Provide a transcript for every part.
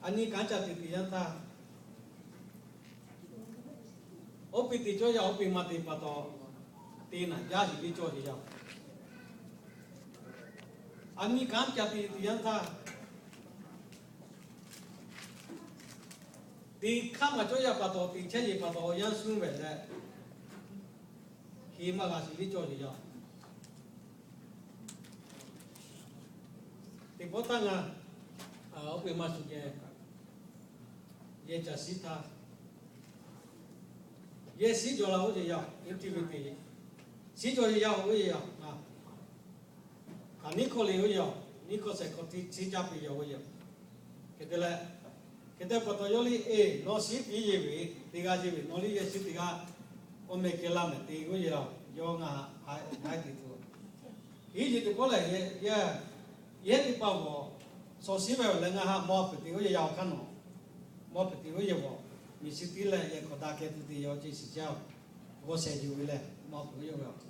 A nyi kanˉ ca te teꞈ yanˇ htaˇ, oˇ piˇ te cawˇ yaˇ oˇ piˇ maˇ te pa taw, te naˬ jaˇ shiˍ liˇ cawˇ sheˍ yaˇ. A nyi kanˉ ca te teꞈ yanˇ htaˇ, teꞈ hk'aˇ maˬ cawˇ yaˇ pa taw, teꞈ chehˇ yeˬ pa taw, awˬ yanˇ suhˉ vehꞈ leh, heˍ maˇ g'a shiˍ liˇ cawˇ sheˍ yaˇ. Teˇ pawˆ htaˇ ngaˬ oˇ piˇ maˇ shuˍ geh, yehˬ caˬ shiˉ htaˇ, yehˬ shiˉ jaw la oˇ yeˬ yaˇ, activity shiˉ jaw yeˬ yaˇ oˇ yeˬ yaˇ. Hk'aˬ niˉ hkawˇ le oˇ yeˬ, niˉ hkawˇ shehˍ hkawˇ teˇ chi caˇ piˇ yaˇ oˇ yeˬ. Hk'e te leh, hk'e te pa taw yawˇ liˇ eˬ nawˬ shiˉ piˇ yeˬ ve, teˇ g'aˇ yeˬ ve, nawˬ liˇ yehˬ shiˉ teˇ g'aˇ, awˬ meh kehˬ laˇ mehˍ te oˇ yeˬ, yawˇ ngaˬ haiˉ te tuˬ. Hiˉ yeˬ teˇ pawˆ lehˬ, yehˬ teˇ pa g'awˬ, shawˍ shiˉ ve awˬ leh ngaˬ haꞈ mawˇ peuˬ te oˇ yeˬ yaˇ awˬ hk'aˇ nawˬ, mawˇ peuˬ te oˇ yeˬ g'awˬ, miˬ shiˉ tiˉ leh yehˬ hk'awꞈ daꞈ kehˬ tuˬ te yaw ce shiˍ jaˇ oˬ. G'awˬ shehˍ yuˬ ve leh mawˇ peuˬ oˇ yeˬ g'awˬ,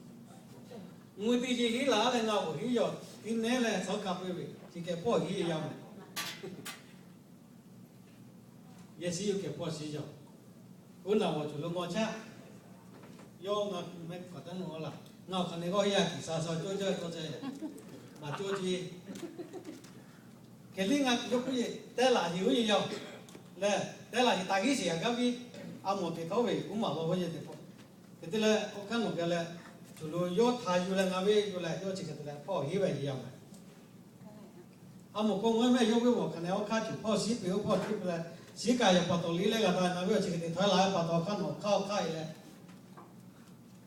ngui teˇ yeˬ hiˉ laˬ leh ngaˬ awˬ hiˉ yaw tiˉ nehˉ leh shawˉ kaꞈ peuˬ ve chi kehˬ pawˆ hiˉ yaˇ mehˍ. Yehˬ shiˉ yuˬ kehˬ pawˆ shiˉ yaˇ. Oˇ naˬ g'awˬ cuˬ lo ngaw chaˇ. Yawˇ ngaˬ meh hk'aˬ taˇ nawˬ laˬ, ngaˬ awˬ hk'aˬ ne g'awˇ yaˇ kiˬ sha sha cawˇ jaˇ tawˇ chehˇ, maˍ cawˇ ce. Hk'e liˇ ngaˬ yawˇ k'oˆ yeˬ teh laˬ yeˬ oˇ yeˬ yaˇ lehˬ, teh laˬ yeˬ taˍ g'eˇ sheˍ yaꞈ gaˇ ve, a mawˬ teꞈ hk'aˇ oˇ ve kuˉ maˍ law oˇ yeˬ teꞈ hk'aˇ. Hk'e te leh k'awꞈ hkanˉ nawˬ geh leh, cuˬ lo yawˇ htaꞈ yuˬ leh ngaˬ ve yuˬ leh yawˇ chi hk'e te leh hpawˇ hiˉ ve yeˬ yaˇ mehˍ. A mawˬ k'o ngaˬ mehˆ yawˇ ve awˬ hk'aˬ ne awˬ hk'aˇ cuˬ hpawˇ shiˉ peuˬ oˇ hpawˇ cuˬ peuˬ leh, shiˉ kaꞈ yaꞈ pa taw liˇ leh g'a taˍ ngaˬ ve awˬ chi hk'e te htaˇ laˬ ve pa taw hk'aˇ nawˬ hk'aˇ awˬ hk'aˇ e leh,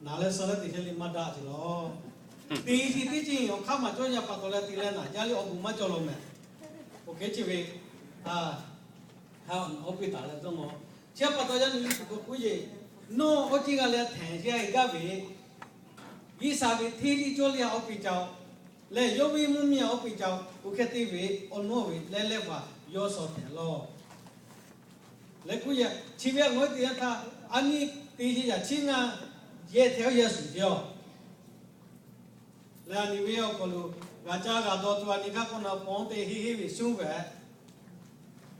naˬ leh suh leh teꞈ chehˇ liˇ maˇ daꞈ ce law. Teꞈ chi teˇ ceuˬ awˬ hk'aˇ maˬ cawˇ yaˇ pa taw leh te leh naˬ jaˇ liˇ awˬ bon maˇ cawˬ law mehˍ. Oˇ hk'e chi ve, a, oˇ piˇ taˍ leh dawˇ nawˬ, chi pa taw yaˇ nyi liˇ tuˬ k'o k'oˆ yeˬ, nawˬ awˬ ceuˬ g'a leh hteꞈ chehˇ gaˇ ve, G'uiˬsha ve hteˇ liˇ cawˇ liˇ a awˬ piˇ ca leh yawˇ ve mvuhˇ miˬ a awˬ piˇ ca, oˇ hk'e te ve awˬ nawˉ ve leh leh paˍ yawˇ shaw hteꞈ law. Leh k'oˆ yeˬ chi ve a ngaˬ hui teˇ yanˇ htaˇ, a nyi teꞈ chi yaꞈ chi ngaˬ yehˬ hteꞈ awˬ yehˬ shuˍ ce a. Leh a nyi ve awˬ hk'aw lo g'a caˇ g'a dawˇ tuˬ a nyi hk'aˇ k'o na paw te heˆ heˆ ve shuˉ ve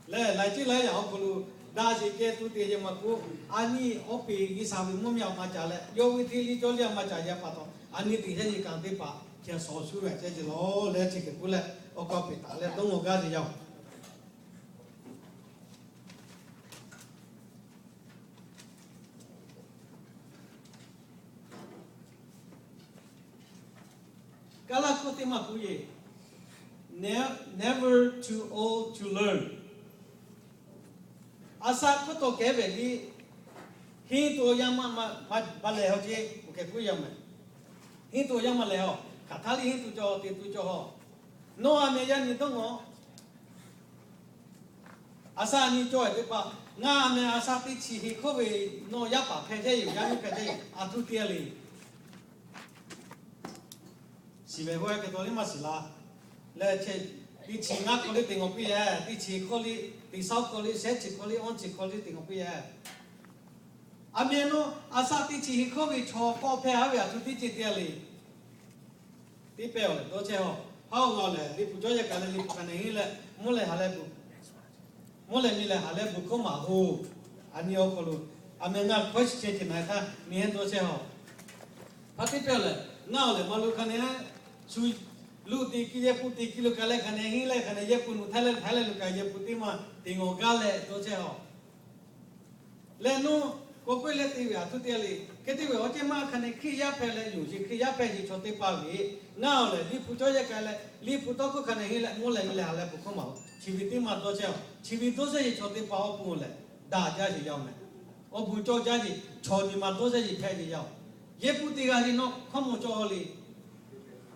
leh laiˬ ceˇ laiˬ yaꞈ awˬ hk'aw lo daꞈ sheˍ kehˬ tuˬ te yeˬ maˇ k'oˆ, a nyi awˬ piˇ G'uiˬsha ve mvuhˇ miˬ a maˇ ca leh yawˇ ve hteˇ liˇ cawˇ liˇ a maˇ ca yaꞈ pa taw, a nyi teꞈ chehˇ yeˬ kaꞈ teˇ hpaˍ chehˇ shawˍ shuˉ ve chehˇ ce law leh chi hk'e k'oˆ leh awˬ k'a peꞈ taˍ leh dawˇ nawˬ gaˇ ce yaˇ. Kaˇlaˇ hkawˇ teˇ maˇ k'oˆ yeˬ, never too old to learn. A sha hkawˇ tawˍ kehˉ ve liˇ, henˇ tuˬ awˬ yanˇ maˇ lehˬ haw ce, oˇ hk'e k'oˆ yaˇ mehˍ. Henˇ tuˬ awˬ yanˇ maˇ lehˬ haw, hk'aˬ htaˇ liˇ henˇ tuˬ cawˬ teꞈ tuˬ cawˬ haw. Nawˬ a meh yaˇ nyi dawˇ ngaw. A sha nyi cawˬ e teˇ hpaˍ, ngaˬ a meh a sha teˇ chi henˇ hkawˇ ve, nawˬ yaˇ paˍ hpehꞈ chehˇ yeˬ, yaˇ miˇ hpehꞈ chehˇ yeˬ, a htoꞈ te a le. Shiˍ ve hawehˇ hk'e taw liˇ maˇ shiˍ la. Leh teˇ chi ngaˇ hkawˇ liˇ teꞈ ngawˬ piˇ e, teˇ chi hkawˇ liˇ, teˇ shaˉ hkawˇ liˇ, shehˉ chi hkawˇ liˇ, awˇ chi hkawˇ liˇ teꞈ ngawˬ piˇ e. A meh nawˬ a sha teˇ chi henˇ hkawˇ ve chaw k'awꞈ hpehˇ a ve a htoꞈ teˇ ceuˬ te a le. Teˇ pehˇ awˬ dawˇ chehˇ haw. Haˉ ngaˬ lehˬ liꞈ hpu cawˇ yehˬ kaꞈ leh liꞈ hpu hk'aˬ ne henˇ leh, mvuhˇ leh ha leh, mvuhˇ leh miˬ leh ha leh bvuhˬ hkawˇ maˍ hoˬ. A nyi awˬ hk'aw lo, a meh ngaˬ hkawˇ shiˍ chehˇ ce na htaˇ miˬ hehnˇ dawˇ chehˇ haw. Hpaˇ teˇ pehˇ lehˬ, ngaˬ awˬ lehˬ maˇ lo hk'aˬ ne, shu luˬ teꞈ kiˇ yehˇ pun teꞈ kiˇ lo kaꞈ leh hk'aˬ ne henˇ leh hk'aˬ ne yehˇ pun nuˬ htaˇ leh htaˇ leh lo kaꞈ yehˇ pun teˇ maˇ teꞈ ngawˬ gaˇ leh dawˇ chehˇ haw. Leh nawˬ k'awꞈ k'oˆ leh te ve a htoꞈ te a le. Hk'e te ve awˬ cehˇ maˇ hk'aˬ ne Hkriꞈ yaˇ hpehꞈ leh yonˍ sheˍ Hkriꞈ yaˇ hpehꞈ sheˍ chaw teˇ hpaˍ ve, ngaˬ awˬ lehˬ liꞈ hpu cawˇ yehˬ kaꞈ leh liꞈ hpu tawˇ hkawˇ hk'aˬ ne henˇ leh mvuhˇ leh miˬ leh ha leh bvuhˬ hkawˇ maˍ hoˬ. Chi ve teˇ maˇ dawˇ chehˇ haw. Chi ve dawˇ chehˇ sheˍ chaw teˇ hpaˍ awˬ pon lehˬ, daꞈ jaˇ sheˍ yaˇ mehˍ. Awˬ bon cawˇ jaˇ sheˍ chaw nyi ma dawˇ chehˇ sheˍ hpehꞈ sheˍ yaˇ. Yehˇ pun teˇ g'aˇ sheˍ nawˬ hkawˇ mawˬ cawˇ haw le.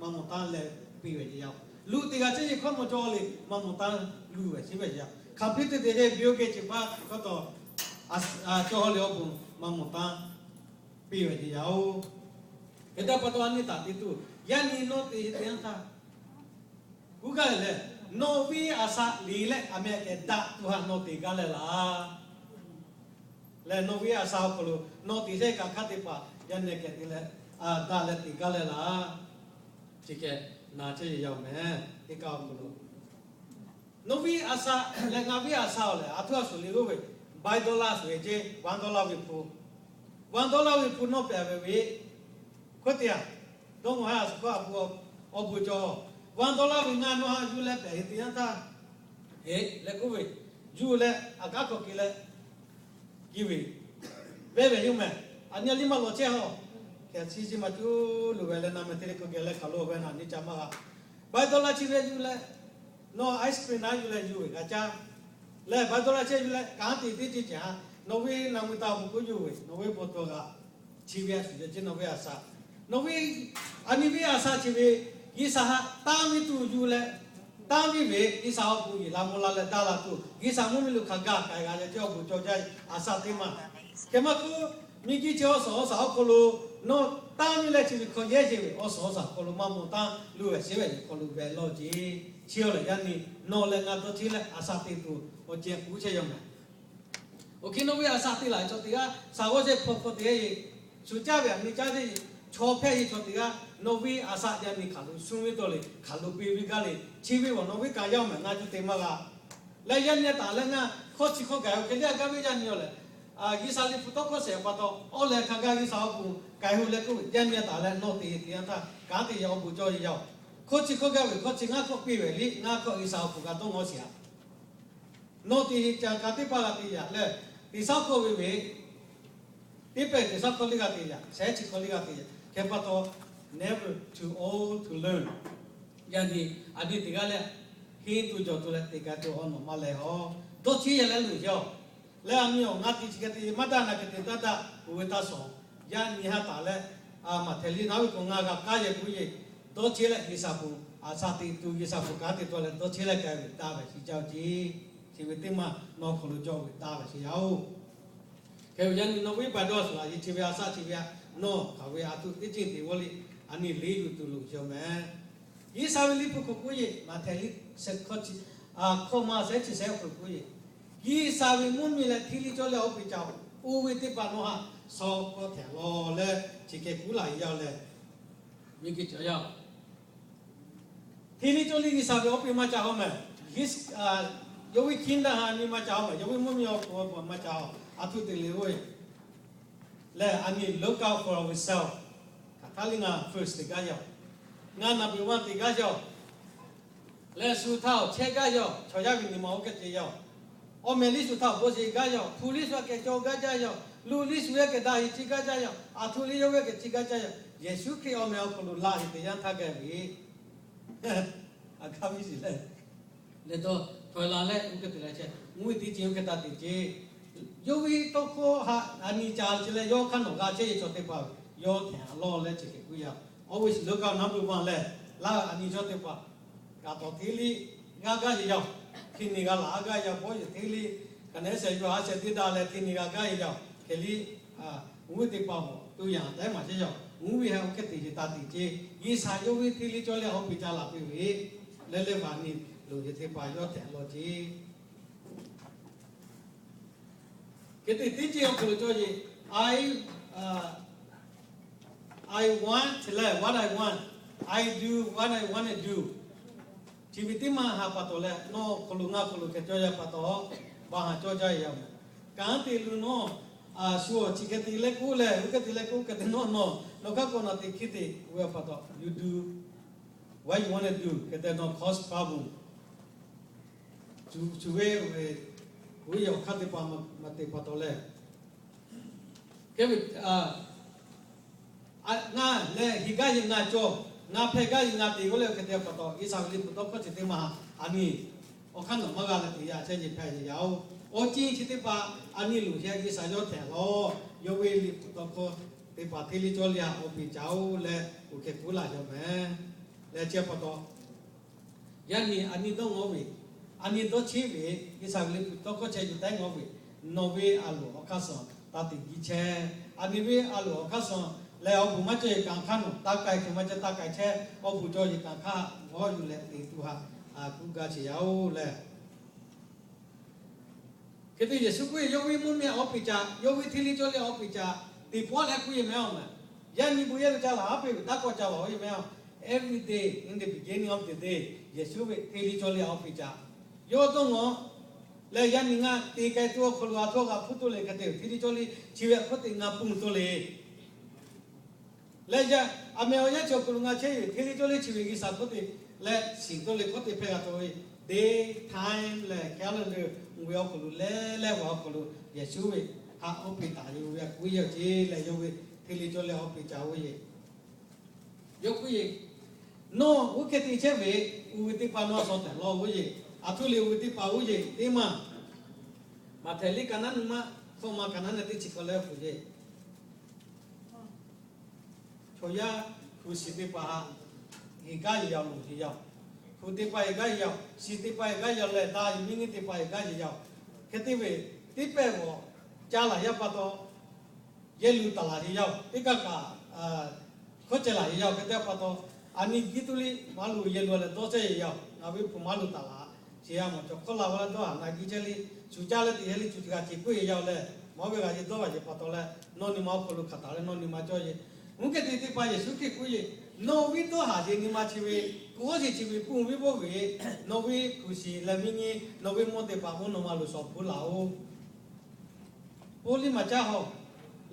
Maˇ mawˬ taˇ leh piˇ ve ce yaˇ. Luˬ teꞈ g'a chehˇ yeˬ hkawˇ mawˬ cawˇ le, maˇ mawˬ taˇ luˬ ve chi ve ce yaˇ. Hk'aˬ hpiˇ teˇ te ce biˇ oˇ geh ce paˇ hkawˇ tawˍ cawˇ haw le awˬ bon maˇ mawˬ taˇ piˇ ve ce yaˇ oˬ. Hk'e te pa taw a nyi taˍ te tuˬ, yaˇ nyi nawˬ te te yanˇ htaˇ, kuˇ gaˇ lehˬ, nawˬ ve a sha liꞈ leh a meh kehˬ daꞈ tuˬ haꞈ nawˬ teꞈ gaˇ leh laˬ. Lehˬ nawˬ ve a sha awˬ hk'aw lo nawˬ teꞈ chehˇ kaꞈ hk'aˇ teˇ hpaˍ yaˇ nehˬ kehˬ te leh, daꞈ leh teꞈ gaˇ leh laˬ. Chi hk'e na chehˇ yeˬ yaˇ mehˍ teˇ kaˇ awˬ hk'aw lo. Nawˬ viˉ a shaꞈ leh ngaˬ viˉ a shaꞈ awˬ lehˬ, a htoˇ a shuˍ le g'oˇ ve, one dollar ve ceh, one dollar ve hpu, one dollar ve hpu nawˇ pehˍ ve ve, hk'oˆ teˇ yanˇ, dawˇ ngaw haˉ a shuˍ hkawˇ a hpu awˬ bon cawˬ, one dollar ve ngaˬ nawˬ haꞈ yuˬ leh pehˍ ve teˇ yanˇ htaˇ, heˆ leh k'oˆ ve, yuˬ leh aꞈ kaˉ hkawꞈ ke leh, kiˇ ve, vehˇ ve yoˬ mehˍ. Aˬ nyi a liˇ maˇ lawˬ chehˇ haw. Hkeh chi chi maˇ cuˇ luˬ ve leh na meh te le k'o geh leh hkaoˍ lo ve na nyi ca maˇ g'a. One dollar chi ve yuˬ leh, nawˬ ice cream na yuˬ leh yuˬ ve g'a caˇ. Leh one dollar chi yuˬ leh kanˉ te teˇ ceuˬ ceh ha, nawˬ ve naˬ mui taˍ awˬ bon k'oˆ yuˬ ve, nawˬ ve bon tawˬ g'a. Chi ve a shuˍ ceh nawˬ ve a shaꞈ, nawˬ ve, aˬ nyi ve a shaꞈ chi ve, G'uiˬsha haꞈ tanˇ viˇ tuˬ yuˬ leh, tanˇ viˇ ve G'uiˬsha awˬ bon yeˬ la mvuh la leh daꞈ la tuˬ, G'uiˬsha mvuhˇmiˬ lo hk'aˬ gaˬ k'ai g'a leh ceh awˬ bon cawˬ jaˇ ve a shaꞈ teˇ maˬ. Hkeh maˇ k'oˆ, miˬguiˬ chi awˬ suhˍ awˬ shaˍ awˬ hk'aw lo, nawˬ tanˇ viˇ leh chi ve hk'aw yehˇ sheˍ ve awˬ suhˍ awˬ shaˍ hk'aw lo maˇ mawˬ tanˇ luˬ ve sheˍ ve hk'aw lo veh lawˇ ce. Chi awˬ lehˬ yaˇ nyi, nawˬ leh ngaˬ dawˇ cheˇ leh a shaꞈ te tuˬ awˬ ceh k'oˆ chehˇ yaˇ mehˍ. Oˇ hk'e nawˬ ve a shaꞈ te laˬ ve chaw teˇ g'aˇ, shaˍ g'awˇ shehˆ hpaw hpaw teˇ g'aˇ, shu caˇ ve aˬ miˇ caˇ teˇ, chaw hpehˇ ve chaw teˇ g'aˇ, nawˬ ve a shaꞈ yaˇ nyi hk'aˬ lo suh ve tawˇ le, hk'aˬ lo piˇ ve gaˇ le, chi ve awˬ nawˬ ve kanˉ yaˇ mehˍ ngaˬ cuˇ te maˇ g'a. Leh yaˇ nyi taˍ leh ngaˬ hkawˇ chi hkawˇ gaˬ oˇ hk'e le a gaˇ ve yaˇ nyi awˬ lehˬ, G'uiˬsha liꞈ hpu tawˇ hkawˇ shehˍ pa taw awˬ lehˬ hk'a gaˇ G'uiˬsha awˬ bon k'ai hu leh k'oˆ ve, yaˇ nyi taˍ leh nawˬ te te yanˇ htaˇ kanˉ te yaˇ awˬ bon cawˇ ve yaˇ oˬ. Hkawˇ chi hkawˇ gaˇ ve hkawˇ chi ngaˬ hkawˇ piˇ ve liˇ ngaˬ hkawˇ G'uiˬsha awˬ bon g'a dawˇ ngaw sheˍ a. Nawˬ te ca ka teˇ hpaˍ g'a te yaꞈ leh, teˇ shaˉ hkawˇ ve ve, teˇ pehˍ teˇ shaˉ hkawˇ liˇ g'a te yaꞈ, shehˉ chi hkawˇ liˇ g'a te yaꞈ hkeh pa taw, never too old to learn. Yaˇ nyi, aˬ nyi teˇ g'aˇ leh henˇ tuˬ jawˬ tuˬ leh te k'ai tuˬ awˬ nawˬ maˇ leh a. Dawˇ cheˇ yaˇ leh loˬ yaˇ. Leh aˬ nyi awˬ ngaˬ te chi hk'e te maˇ daꞈ na hk'e te taˇ daꞈ, oˇ ve taˇ shawˍ. Yaˇ nyi haˉ taˍ leh, Maꞈhtehˍ liꞈ naˉ ve k'o ngaˬ g'a k'aˉ yehˬ k'oˆ yeˬ, dawˇ cheˇ leh G'uiˬsha hpu, a shaꞈ te tuˬ G'uiˬsha hpu kanˉ te tawˇ leh dawˇ cheˇ leh k'ai ve daꞈ ve sheˍ jaˇ ce. Chi ve teˇ maˬ nawˬ hk'aw lo cawˬ ve daꞈ ve sheˍ yaˇ oˬ. Hk'e ve yaˇ nyi nawˬ ve pa dawˇ shuˍ laꞈ yeˬ chi ve a shaꞈ chi ve a, nawˬ hk'aˬ ve a htoꞈ teˇ ceuˬ te g'awˇ liˇ, aˬ nyi liꞈ yuˬ tuˬ loˬ yaˇ mehˍ. G'uiˬsha ve liꞈ hpu hk'aw k'oˆ yeˬ, Maꞈhtehˍ liꞈ shehˆ hkawˇ chi, a hkawˇ ma shehˆ chi shehˆ hk'aw k'oˆ yeˬ, G'uiˬsha ve mvuhˇmiˬ leh hteˇ liˇ cawˇ leh awˬ piˇ ca, oˇ ve teˇ hpaˍ nawˬ haꞈ shaw hkawˇ htehꞈ lawˬ leh chi hk'e kuˉ laˬ yaˇ leh, miˬguiˬ cawˬ yaˇ. Hteˇ liˇ cawˇ liˇ G'uiˬsha ve awˬ piˇ maˇ ca haw mehˍ. Yawˇ ve hkiˇ daˇ ha nyi maˇ ca haw mehˍ. Yawˇ ve mvuhˇmiˬ awˬ hk'aw maˇ ca haw. A htoꞈ te le oˬ. Leh aˬ nyi look out for ourselves. Hk'aˬ htaˇ liˇ ngaˬ first te gaˇ yaˇ. Ngaˬ number one te gaˇ yaˇ. Leh shu htaˇ awˬ chehˇ gaˇ yaˇ. Chaw yaˇ ve nyi ma oˇ hk'e te yaˇ. Awˬ mehˍ liˇ shu htaˇ awˬ bon sheˍ gaˇ yaˇ. Hpu liˇ shu aꞈ kehˬ cawˬ gaˇ jaˇ yaˇ. Luˬ liˇ shu yaˇ kehˬ daꞈ heˍ ciˇ gaˇ jaˇ yaˇ. Aˬ htoꞈ liˇ yawˇ ve kehˬ ciˇ gaˇ jaˇ yaˇ. Yeˍsuˆ Hkriꞈ awˬ mehˍ awˬ hk'aw lo laꞈ heˍ te yanˇ htaˇ gaˇ ve, a hkaˇ viˇ shiˍ leh, leh dawˇ htaw la leh oˇ hk'e te leh chehˇ, mvuhˇ miˬ teˇ ceuˬ oˇ hk'e taˇ te ce. Yawˇ ve tawˇ hkawˇ haꞈ aˬ nyi ca ce leh yawˇ hk'aˇ nawˬ g'a chehˇ ve chaw teˇ hpaˍ yawˇ htehꞈ a lawˇ leh chi hk'e k'oˆ yaˇ. Always look out number one leh, laˇ aˬ nyi chaw teˇ hpaˍ kaꞈ tawˍ hteˇ liˇ g'aˇ gaˇ yeˬ yaˇ. Hteˇ nyi g'a laˬ a gaˇ yaˇ, bawˇ yeˬ hteˇ liˇ, ka nehˉ shehˍ yuˬ a shehˍ teˇ daꞈ leh hteˇ nyi g'a gaˇ yeˬ yaˇ. Hk'e liˇ, mvuhˇ miˬ teˇ hpaˍ mawˬ tuˬ yanˍ tehˉ maˍ chehˇ yaˇ. Mvuhˇ miˬ heh oˇ hk'e te yeˬ taˇ te ce. G'uiˬsha yawˇ ve hteˇ liˇ cawˇ leh awˬ piˇ ca laˬ piˇ ve, leh leh baˬ nyi loˬ yeˬ teˇ hpaˍ yawˇ htehꞈ lawˇ ce. Hk'e te teˇ ceuˬ awˬ hk'aw lo cawˬ yeˬ, I, I want leh what I want, I do what I want to do. Chi ve teˇ maˬ haꞈ pa taw leh nawˬ hk'aw lo ngaˬ hk'aw lo hk'e cawˇ yaˇ pa taw, baˬ haꞈ cawˇ jaˇ yaˇ mehˍ. Kanˉ te lu nawˬ, a shu awˬ chi hk'e te leh k'oˆ leh, oˇ hk'e te leh k'oˆ hk'e te nawˬ nawˬ nawˬ hk'aˇ k'awꞈ na te hkiˇ te ve pa taw, you do what you want to do hk'e te nawˬ cause problem. Shu ve, oˇ ve awˬ hk'aˇ teˇ hpaˍ maˇ te pa taw leh, hk'e ve, ngaˬ lehˬ heˍ gaˇ yeˬ ngaˬ cawˬ, ngaˬ hpehꞈ gaˇ yeˬ ngaˬ te g'awˇ leh hk'e te pa taw, G'uiˬsha ve liꞈ hpu tawˇ hkawˇ chi teˇ maˬ aˬ nyi awˬ hk'aˇ nawˬ maˇ g'a leh te yaˇ chehˇ nyi hpehꞈ yeˬ yaˇ oˬ. Awˬ ceuˬ chi teˇ hpaˍ aˬ nyi loˬ sheh G'uiˬsha yawˇ htehꞈ lawˇ. Yawˇ ve liꞈ hpu tawˇ hkawˇ teˇ hpaˍ hteˇ liˇ cawˇ liˇ a awˬ piˇ ca oˬ leh, oˇ hk'e kuˉ laˬ yaˇ mehˍ. Leh chi pa taw, yaˇ nyi aˬ nyi dawˇ ngawˬ ve, aˬ nyi dawˇ cheˇ ve, G'uiˬsha ve liꞈ hpu tawˇ hkawˇ chehˇ yuˬ tehˉ ngawˬ ve, nawˬ ve a loˍ awˬ hk'aˇ suh taˇ te jiˇ chehˇ. Aˬ nyi ve a loˍ awˬ hk'aˇ suh leh awˬ bon maˇ cawˬ yeˬ kaꞈ hk'aˇ nawˬ taˇ k'ai hk'e maˇ cawˬ taˇ k'ai chehˇ. Awˬ bon cawˬ yeˬ kaꞈ hk'aˇ g'awˇ yuˬ leh te tuˬ haꞈ kuˉ gaˇ sheˍ yaˇ oˬ leh, hk'e te Yeˍsuˆ k'oˆ ve, yawˇ ve mvuhˇmiˬ awˬ piˇ ca, yawˇ ve hteˇ liˇ cawˇ liˇ awˬ piˇ ca, teˇ pawˆ leh k'oˆ yeˬ mehˍ oˬ mehˍ. Yaˇ nyi bon yawˇ ve ca laˬ haˉ piˇ ve taˇ kawˆ ca laˬ oˬ yeˬ mehˍ oˬ. Every day in the beginning of the day, Yeˍsuˆ ve hteˇ liˇ cawˇ liˇ awˬ piˇ ca Yawˇ dawˇ ngawˬ leh yaˇ nyi ngaˇ te k'ai tuˬ awˬ hk'aw lo a htoˇ g'a hpuˇ tuˬ le hk'e te, hteˇ liˇ cawˇ liˇ chi ve hk'oˆ te ngaˬ pun tuˬ le. Leh yaˇ, aˬ meh awˬ yanˇ chi awˬ hk'aw lo ngaˬ chehˇ ve hteˇ liˇ cawˇ liˇ chi ve G'uiˬsha hk'oˆ te leh shiˍ tuˬ le hk'oˆ te hpehˇ g'a tuˬ ve, day time leh calendar uˬ ve awˬ hk'aw lo leh leh ve awˬ hk'aw lo Yeˍsuˆ ve haꞈ awˬ piˍ taˍ ve a k'oˆ ve ce leh yawˇ ve hteˇ liˇ cawˇ liˇ awˬ piˍ ca ve ce. Yawˇ k'oˆ ve, nawˬ oˇ hk'e te chehˇ ve, uˬ ve teˇ hpaˍ nawˬ a shaw tehˬ law ve ce. Aˬ htoꞈ le uˬ ve teˇ hpaˍ oˇ ce teˇ maˬ, Maꞈhtehˍ liˇ ka naˉ nyi ma, hk'awꞈ ma ka naˉ nyi teˇ chi hk'aw leh awˬ hk'aw lo ce. Chaw yaˇ hpu shiˍ teˇ hpaˍ haꞈ, heˍ gaˇ yeˬ yaˇ loˬ yeˬ yaˇ-oˬ. Hpu teˇ hpaˍ yeˬ gaˇ yeˬ yaˇ-oˬ, shiˍ teˇ hpaˍ yeˬ gaˇ yeˬ yaˇ leh daꞈ miˇ nyiˇ teˇ hpaˍ yeˬ gaˇ yeˬ yaˇ-oˬ. Hk'e te ve, teˇ pehˇ g'awˬ ca laˬ yaˇ pa taw, yehˬ luˬ taˍ laˬ yeˬ yaˇ-oˬ. Teˇ kaˇ kaꞈ hkawˇ ceh laˬ yeˬ yaˇ-oˬ. Hk'e te pa taw, aˬ nyi jiˇ tuˬ liˇ maˇ luˬ yehˬ luˬ leh dawˇ chehˇ yeˬ yaˇ-oˬ. Ngaˬ ve hpu maˇ luˬ taˍ laˬ. Chi a maˬ cawˬ hkawˇ la ve leh dawˇ haˍ na jiˇ chehˇ liˇ, shuˍ caˇ leh teꞈ hehˉ liˇ shuˍ g'a ce k'oˆ yeˬ yaˇ-oˬ leh, maˇ ve g'a ce dawˇ g'a ce pa taw leh, nawˬ nyi ma awˬ hk'aw lo hk'aˬ taˍ leh nawˬ nyi ma cawˇ ce. Mvuhˇ hk'e te teˇ hpaˍ Yeˍsuˆ Hkriꞈ k'oˆ ve, nawˬ ve dawˇ haˍ ce nyi ma chi ve, k'oˆ ce chi ve pun ve bawˆ ve, nawˬ ve hpu shiˍ leh miˇ nyiˇ, nawˬ ve mawˇ teˇ hpaˍ mawˇ nawˬ ma loˬ shawˍ hpu laˬ-oˬ. Pawˇ liˇ maˬ caˇ haw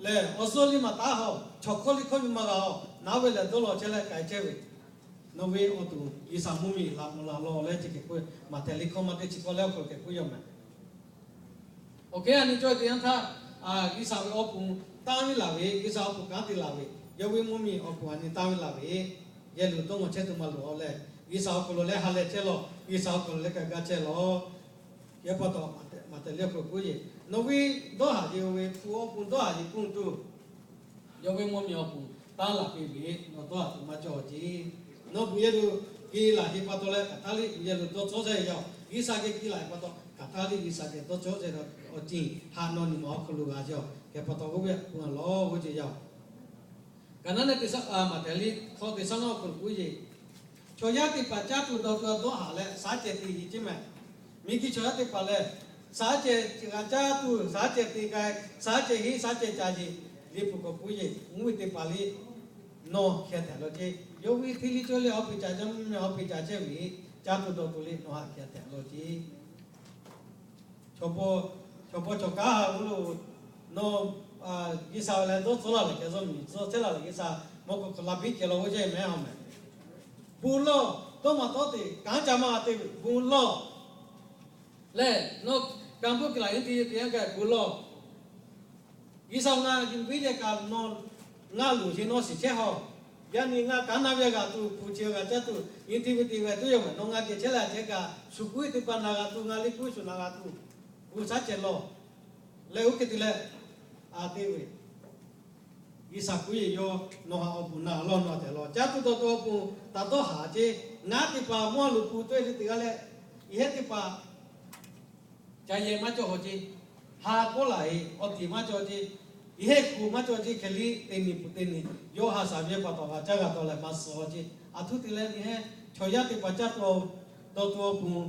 lehˬ, awˬ suhˉ liˇ maˬ taˉ haw, chaw hkawˇ liˇ hkawˇ nyi ma g'a haw, naˉ ve lehˬ dawˇ law chehˇ leh k'ai chehˇ ve, nawˬ ve awˬ to G'uiˬsha mvuhˇmiˬ laꞈ mawˬ laˬ law leh chi hk'e k'oˆ ve, Maꞈhtehˍ liˇ hkawˇ maˇ teˇ chi hk'aw leh awˬ hk'aw lo hk'e k'oˆ yaˇ meh. Awˬ hk'e a nyi cawˇ ve teˇ yanˇ htaˇ, G'uiˬsha ve awˬ pon tanˇ ve laˬ ve, G'uiˬsha awˬ pon kanˉ te laˬ ve, yawˇ ve mvuhˇmiˬ awˬ pon a nyi tanˇ ve laˬ ve, yehˬ luˬ dawˇ ngawˬ chehˇ tuˬ maˇ loˬ-oˬ leh, G'uiˬsha awˬ hk'aw lo leh ha leh chehˇ law, G'uiˬsha awˬ hk'aw lo leh kaꞈ gaˇ chehˇ law. Yaꞈ pa taw, Maꞈhtehˍ liˇ awˬ hk'aw lo k'oˆ ve, nawˬ ve dawˇ haˍ ce ve hpu awˬ pon dawˇ haˍ ce pun tuˬ, yawˇ ve mvuhˇmiˬ awˬ pon tanˇ laˬ piˇ ve, nawˬ dawˇ haˍ tuˬ maˇ cawˇ ce. Nawˬ bvuhꞈ yehˬ lo ke laˬ ce pa taw leh hk'aˬ htaˇ liˇ bvuhꞈ yehˬ lo dawˇ cawˇ chehˇ yaˇ-oˬ. G'uiˬsha geh ke laˬ ce pa taw hk'aˬ htaˇ liˇ G'uiˬsha geh dawˇ cawˇ chehˇ ve awˬ ceuˬ haꞈ nawˬ nyi ma awˬ hk'aw lo g'a ce-oˬ. Hk'e pa taw k'oˆ ve a pun a lawˬ ve ce yaˇ-oˬ. Kaˍnaˆ neˆ teˇ saˉ, Maꞈhtehˍ liˇ hkawˇ teˇ saˉ naˉ awˬ hk'aw lo k'oˆ ve, chaw yaˇ teˇ hpaˍ caˇ tuˬ dawˬ tuˬ a dawˇ haˍ leh shaˉ cehˬ te ce mehˍ. Miˬguiˬ chaw yaˇ teˇ hpaˍ lehˬ, shaˉ cehˬ g'a caˇ tuˬ, shaˉ cehˬ te k'ai, shaˉ cehˬ henˇ shaˉ cehˬ ca ce. Liꞈ hpu k'awꞈ k'oˆ ve, mvuhˇ miˬ teˇ hpaˍ liˇ nawˬ hkeh htehꞈ law ce. Yawˇ ve hteˇ liˇ cawˇ liˇ awˬ piˍ ca jaˇ mvuhˇ miˬ awˬ piˍ ca chehˇ ve, caˇ tuˬ dawˬ tuˬ liˇ nawˬ haꞈ hkeh htehꞈ law ce. Chaw paw, chaw paw chaw kaˉ ha g'uˇ lo, nawˬ G'uiˬsha leh dawˇ tcuh laˇ lehˬ, kehˬ zuhˆ miˬ tcuh chehˇ laˇ lehˬ, G'uiˬsha mawˇ k'o hk'aˬ la biˇ ceh law g'uˇ chehˇ mehˍ haw mehˍ. Bon lawˬ, dawˇ maˬ tawˉ te kanˉ ca maˇ g'a te ve bon lawˬ. Lehˬ nawˬ kanˉ bvuhˆ ke laˬ yehˬ te te yanˇ gaˬ bon lawˬ. G'uiˬsha ngaˬ yuˬ ve yehˬ kaꞈ nawˬ ngaˬ loˍ ce nawˬ shiˍ chehˇ haw. Yaˇ nyi ngaˬ kanˉ naˇ ve g'a tuˬ, hpu chi g'a caˇ tuˬ, yehˬ te ve te ve tuˬ yoˬ mehˍ. Nawˬ ngaˬ geh chehˇ leh chehˇ kaꞈ, shu kuˉ teˇ hpaˍ na g'a tuˬ, ngaˬ liˇ kuˉ shu na g'a tuˬ, bon shaˉ cehˬ lawˬ. Leh oˇ hk'e te leh, a te ve G'uiˬsha kuˉ yeˬ yawˇ nawˬ haꞈ awˬ bon na law nawˬ tehꞈ law. Caˇ tuˬ dawˬ tuˬ awˬ bon taꞈ dawˇ haˍ ce. Ngaˬ teˇ hpaˍ mawˇ a loˍ pun tawˆ e le teꞈ g'aˇ leh, yehˬ teˇ hpaˍ ca yehˬ maˇ cawˇ haw ce. Ha k'oˆ laˬ e awˬ tiˍ maˇ cawˇ ce. Yehˬ hk'oꞈ maˇ cawˇ ce. Hk'e liˇ teˇ nyi pun teˇ nyi yawˇ ha shaˍ ve pa taw g'a caˇ g'a taw leh maˇ suh haw ce. Aˬ htoꞈ te leh nyi heˆ, chaw yaˇ teˇ hpaˍ caˇ tuˬ dawˬ tuˬ awˬ bon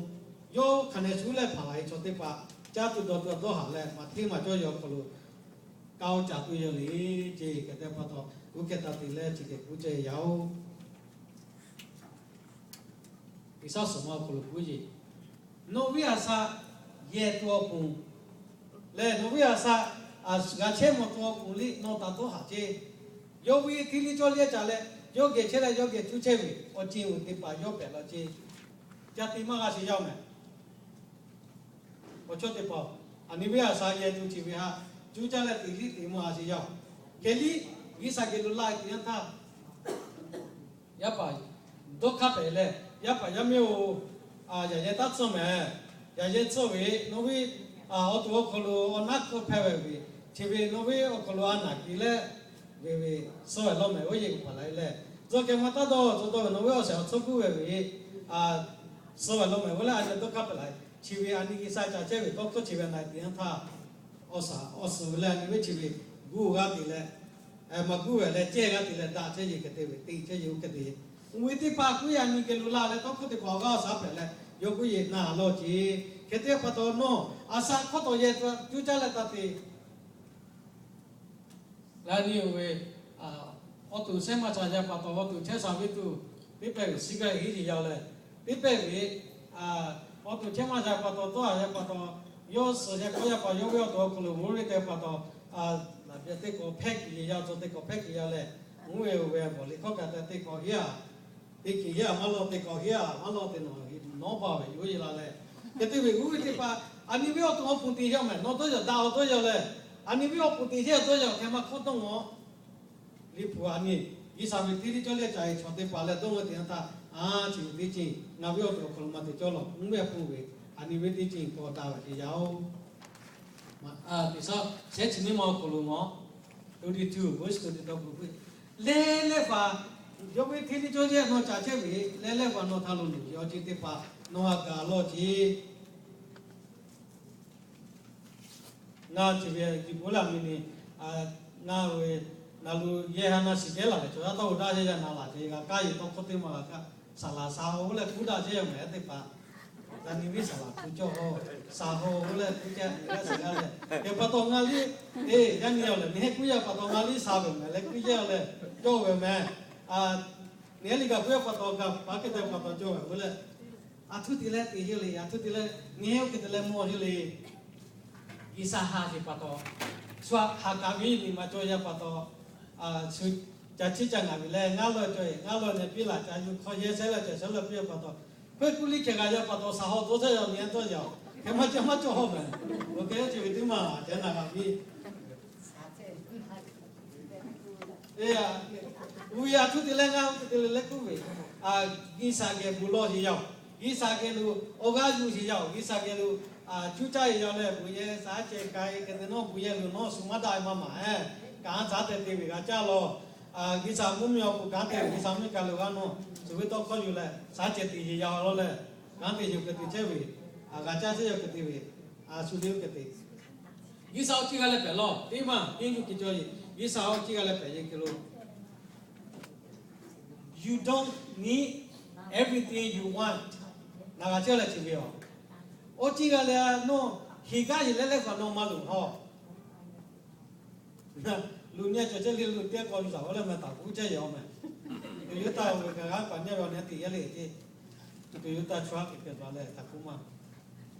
yawˇ hk'aˬ nehˬ shuˉ leh hpaˍ laˬ e chaw teˇ hpaˍ caˇ tuˬ dawˬ tuˬ dawˇ haˍ leh maꞈ hteˇ maˬ cawˇ yaw hk'aw lo kaˇ oˇ caˍ tuˬ yoˬ le ce. Hk'e te pa taw, oˇ hk'e taˍ te leh chi hk'e k'oˆ ceh yaˇ-oˬ. G'uiˬsha suhˍ ma awˬ hk'aw lo k'oˆ yeˬ, nawˬ ve a shaꞈ yehˬ tuˬ awˬ pon lehˬ, nawˬ ve a shaꞈ g'a chehˇ mawˬ tuˬ awˬ pon liˇ nawˬ taꞈ dawˇ haˍ ce. Yawˇ ve hteˇ liˇ cawˇ liˇ a caˍ leh, yawˇ geh chehˇ leh yawˇ geh cuˇ chehˇ ve awˬ ceuˬ uˬ teˇ hpaˍ yawˇ pehꞈ law ce. Ca te maˇ g'a sheˍ yaˇ mehˍ. Awˬ chawˇ teˇ hpaˍ, aˬ nyi ve a shaꞈ yehˬ tuˬ chi ve haꞈ cuˇ caˇ leh teꞈ liˇ teꞈ maˇ g'a sheˍ yaˇ. Hk'e liˇ G'uiˬsha geh lo laˇ e teꞈ yanˇ htaˇ, yaˇ paˍ dawˇ hk'aˇ pehˍ leh, yaˇ paˍ yaˇ miˇ-oˬ, yaꞈ yehˬ taˇ tcuhˇ mehˍ. Yaꞈ yehˬ tcuhˇ ve nawˬ ve awˬ to awˬ hk'aw lo awˬ naˉ hkawˇ hpehˇ ve ve, chi ve nawˬ ve awˬ hk'aw lo a naˍ kiˬ leh ve ve suh ve lawˇ mehˍ oˇ yeˬ uˍ paˍ la e leh, tcuh kehˬ ma taˇ dawˇ tcuh dawˇ ve nawˬ ve awˬ shehˍ awˬ tcuhˇ puiˉ ve ve suh ve lawˇ mehˍ oˇ leh a yehˬ dawˇ hk'aˇ pehˍ la e. Chi ve aˬ nyi G'uiˬsha ca chehˇ ve tawˇ hkawˇ chi ve na e teꞈ yanˇ htaˇ, awˬ shaꞈ awˬ suhˍ ve leh aˬ nyi ve chi ve gu g'a teꞈ leh, maˍ gu ve leh cehˇ g'a teꞈ leh daꞈ chehˇ yeˬ hk'e te ve teꞈ chehˇ yeˬ oˇ hk'e te. Uˬ ve teˇ hpaˍ k'oˆ yaˇ nyi geh lo la leh tawˇ hkawˇ teˇ hpaˍ awˬ g'aˇ awˬ shaˉ pehˍ leh yawˇ k'oˆ yeˬ na lawˇ ce. Hk'e te pa taw nawˬ a shaꞈ hk'awˇ tawˍ yehˬ tuˬ cuˇ caˇ leh taˇ te la nyi-oˬ ve, awˬ to shehˉ maˇ ca yaˇ pa taw awˬ to chehˇ sha ve tuˬ, teˇ pehˇ ve shiˉ gaˇ heˉ yeˬ yaˇ leh, teˇ pehˇ ve awˬ awˬ to chehˇ maˇ sha pa taw, tawˇ a yaˇ pa taw, yawˇ suhˍ yaˇ kawˆ yaˇ pa yawˇ ve awˬ to awˬ hk'aw lo g'oˇ ve teˇ pa taw, laꞈ byaꞈ teˇ k'awꞈ hpehˇ kuiˬ yehˬ yaˇ, awˬ to teˇ k'awꞈ hpehˇ kuiˬ yaˇ leh, mvuhˇ ve awˬ ve vawˬ liꞈ hkawˇ kaꞈ te teˇ k'awꞈ heˉ a, teˇ hkeꞈ heˉ a maˇ lawˇ, teˇ k'awꞈ heˉ a maˇ lawˇ, te nawˬ nawˉ baˬ ve yoˬ, yeˬ la leh, hk'e te ve g'oˇ ve teˇ pa, a nyi ve awˬ to awˬ pon te yaˇ mehˍ, nawˬ tawˇ yaw daꞈ awˬ tawˇ yaw leh, a nyi ve awˬ pon te yaˇ tawˇ yaw hk'e maˇ hk'awˇ dawˇ ngawˬ Liꞈ hpu a nyi, G'uiˬsha ve hteˇ liˇ cawˇ liˇ caꞈ e chaw teˇ hpaˍ leh dawˇ ve teˇ yanˇ htaˇ, a, chi ve teˇ ceuˬ ngaˬ ve awˬ to awˬ hk'aw lo maˇ te cawˇ lawˬ, mvuhˇ ve a pon ve, a nyi ve teˇ ceuˬ k'awꞈ daꞈ ve te yaˇ oˬ. Teˇ shaˉ shehˉ chi nyiˇ ma awˬ hk'aw lo ngawˬ, to di tuˬ, voice to di tawˇ k'o, leh leh faˍ, yawˇ ve hteˇ liˇ cawˇ liˇ nawˬ caꞈ chehˇ ve, leh leh faˍ nawˬ htaꞈ lo luˬ yaw ce teˇ hpaˍ nawˬ ha gaˬ lawˇ ce. Ngaˬ chi ve yuˬ k'oˆ laˇ mi ni, ngaˬ ve, ngaˬ lo yehˬ ha na shiˍ kehˉ laˬ ve chaw yaˇ tawˇ hu daˇ chehˇ yaˇ na laˬ ce, g'a kaˇ yeˬ tawˇ hkawˇ teˇ ma g'a kaˇ, saˍ laˍ saˍ haw oˇ leh kuˇ daꞈ chehˇ yaˇ mehˍ teˇ hpaˍ, yaˇ nyi viˉ saˍ laˍ hpu cawˇ haw, saˍ haw oˇ leh kuˇ caˇ g'a saˍ g'a leh, hk'e pa taw ngaˬ liˇ, eˬ, yaˇ nyi awˬ lehˬ nehˉ kuˇ yaˇ pa taw ngaˬ liˇ saˍ ve mehˍ leh kuˇ yaˇ leh cawˇ ve mehˍ. Nehˉ liˇ gaˬ kuˇ yaˇ pa taw gaˬ paˉ hk'e te pa taw cawˇ ve oˇ leh, a htuˇ te leh te heˇ le, a htuˇ te leh nehˉ oˇ hk'e te leh mawˬ heˇ le. G'uiˬsha ha sheˍ pa taw, shu ha kaꞈ ve nyi ma cawˇ yaˇ pa taw, shu ca ciˉ ca ngaˬ ve leh ngaˇ lawˇ cawˇ e, ngaˇ lawˇ nehˬ piˇ laˬ ca yuˬ hk'aw yehˬ shehˉ leh cawˬ shehˉ lawˇ piˇ pa taw, hk'e kuˇ liˇ hkeh g'a yaˇ pa taw saˍ haw tawˇ chehˇ yaw nyi tawˇ yaw, hk'e maˇ cawˇ maˇ cawˇ haw mehˍ. Oˇ hk'e chi ve teˇ maˬ ceh na g'a piˇ. Uiˍ a htuˇ te leh ngaˇ oˇ hk'e te le leh kuˇ ve, G'uiˬsha geh bon lawˬ sheˍ yaˇ oˬ, G'uiˬsha geh lo awˬ g'aˇ yuˬ sheˍ yaˇ oˬ, G'uiˬsha geh lo cuˇ caˇ e yaˇ leh bon yehˬ shaˉ ceh ka e hk'e te nawˉ bon yehˬ lo nawˉ shu maˇ daꞈ e maˇ maˍ e, kanˉ caˉ te te ve g'a caˇ lawˬ. G'uiˬsha mvuhˇmiˬ awˬ pon kanˉ te ve, G'uiˬsha mvuhˇmiˬ ka lo g'a nawˬ shu ve tawˇ hkawˇ yuˬ leh shaˉ ceh te sheˍ yaˇ oˬ lawˬ leh, kanˉ te yoˬ hk'e te chehˇ ve, g'a caˇ chehˇ yaˇ hk'e te ve, a shu ve oˇ hk'e te G'uiˬsha awˬ ciˉ g'a leh pehˍ lawˬ. Teˇ maˬ teˇ yuˬ te cawˇ yeˬ, G'uiˬsha awˬ ciˉ g'a leh pehˍ yeˬ hk'e lo, you don't need everything you want. Naˬ g'a cawˇ leh chi ve aˬ, awˬ ciˉ g'a leh nawˬ heˍ gaˇ yeˬ leh leh kaꞈ nawˬ maˇ loˍ haw. Luˬ nyi cawˬ chehˇ le, luˬ teˇ k'aw luˬ zaˬ oˇ leh meh taˍ kuˇ chehˇ yaˇ meh. Toyota ve kaꞈ g'a paˍ nyi ve awˬ nyi te yaˇ le ce. Toyota chaw ha kehˬ kehˬ ba leh htaꞈ k'oˆ maˇ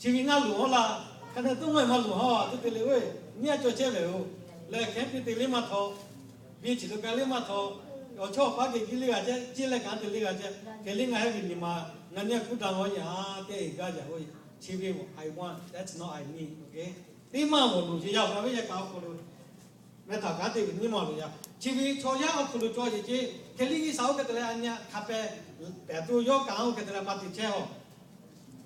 Chi ve ngaˇ loˍ haw laˇ, hk'a dehꞈ toˇ maˇ maˇ loˍ haw, a htoˇ te le oˬ, nyiˇ a cawˬ chehˇ ve oˬ, leh hkehˉ piˇ te liˇ maˇ htaw, biˇ chi lo ka liˇ maˇ htaw, awˬ chawˇ awˬ paˉ geh jiˇ liˇ g'a chehˇ, jiˇ leh kanˉ te liˇ g'a chehˇ, hk'e liˇ ngaˬ hehˉ ve nyi ma, ngaˬ nyiˇ a kuˇ daꞈ g'awˇ yaꞈ te gaˇ jaˇ oˬ. Chi ve I want, that's not I need, oˇ hk'e. Teˇ maˇ g'awˬ loˍ sheˍ yaˇ oˬ, ngaˬ ve yehˬ kaꞈ awˬ hk'aw lo meh htaꞈ kanˉ te ve nyiˇ maˇ loˍ yaˇ. Chi ve chaw yaˇ awˬ hk'aw lo cawˬ yeˬ ce, hk'e liˇ G'uiˬsha oˇ hk'e te leh a nyi hk'a peh pehˍ tuˬ yawˇ kaꞈ oˇ hk'e te leh maˇ te chehˇ haw.